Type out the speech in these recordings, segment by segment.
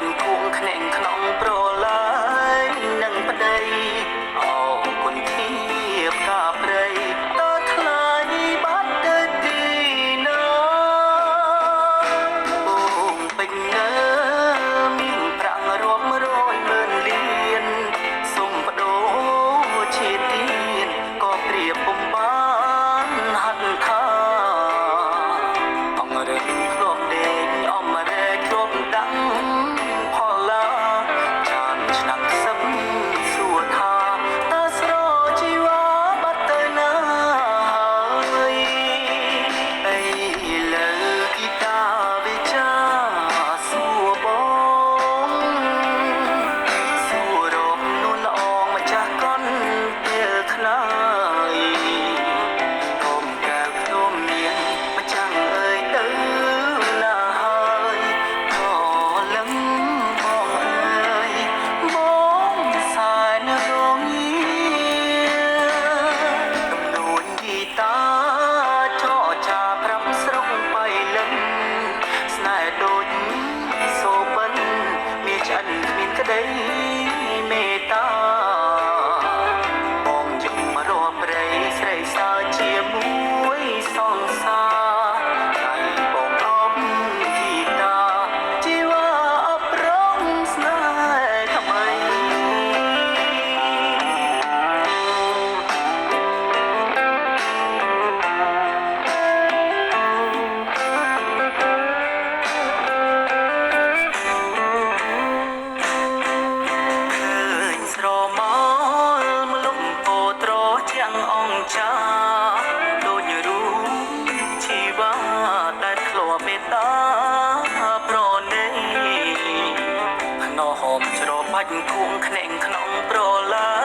ច់គួងខ្នែងក្នុងប្រឡាយនឹងប្តីអរគុណធៀបកាព្រៃតើថ្លៃបាត់ទៅទីណាអូងពេញងើមានប្រាក់រាប់រយម៉ឺនលានសុំបដូរជាទៀនក៏ប្រៀបពុំបានហត់ថាអង្រឹងធ្លាប់ដេកអមរែធ្លាប់ដាក់ផល្លាចានឆ្នាំសឹកសួរថាតើស្រជីវ៉ាបាត់ទៅណាហើយអីលើគីតាវិចាសួរបងសួររកនួនល្អងម្ចាស់កនពេលខ្លាយកុំកែវខ្ញុំមានម្ចាំងអើយទៅណាហើយក៏លឹងបងអើយបងសែនរងាទំនួញគីតាចរចាប្រាប់ស្រុកបៃលិនស្នេហ៍ដូចសូបិនមានឆ្អិនគ្មានក្តីមេត្តាបងយំមករកព្រៃស្រីសើជាមួយសង្សារដៃបងអបគីតាជីវ៉ាអប្រងស្នេហ៍ថ្មី ឃើញស្រមោលមលុបពោត្រជាងអង្ចាដូចរូបជីវ៉ាដែលធ្លាប់មេត្តាប្រណីភ្នំច្របាច់គួងខ្នែងក្នុងប្រឡា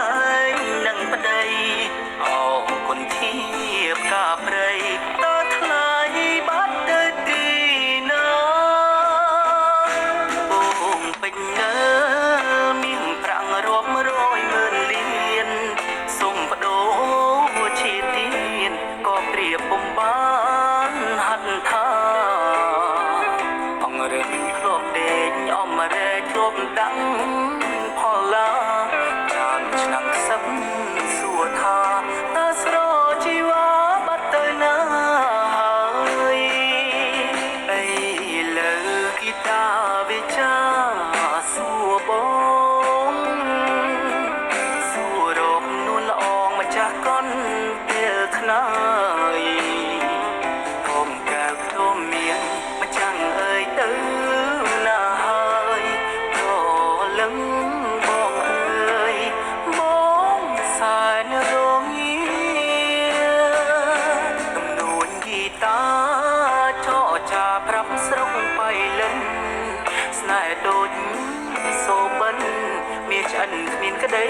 យនឹងប្តីអរគុណធៀបកាព្រៃតើថ្លៃបាត់ទៅទីណាអូងពេញងើមានប្រាក់រាប់រយម៉ឺនលានសុំបដូរជាទៀនក៏ប្រៀបពុំបានហត់ថាអង្រឹងធ្លាប់ដេកអមរែធ្លាប់ដាក់ផល្លាចានឆ្នាំសឹកសួរថាតើស្រជីវ៉ាបាត់ទៅណាហើយអីលើគីតាវិចាសួរបងសួររកនួនល្អងម្ចាស់កនពេលខ្នាយកុំកែវខ្ញុំមានម្ចាំងអើយទៅណាហើយក៏លឹងបងអើយបងសែនរងាទំនួញគីតាចរចាប្រាប់ស្រុកបៃលិនស្នេហ៍ដូចសូបិនមានឆ្អិនគ្មានក្តី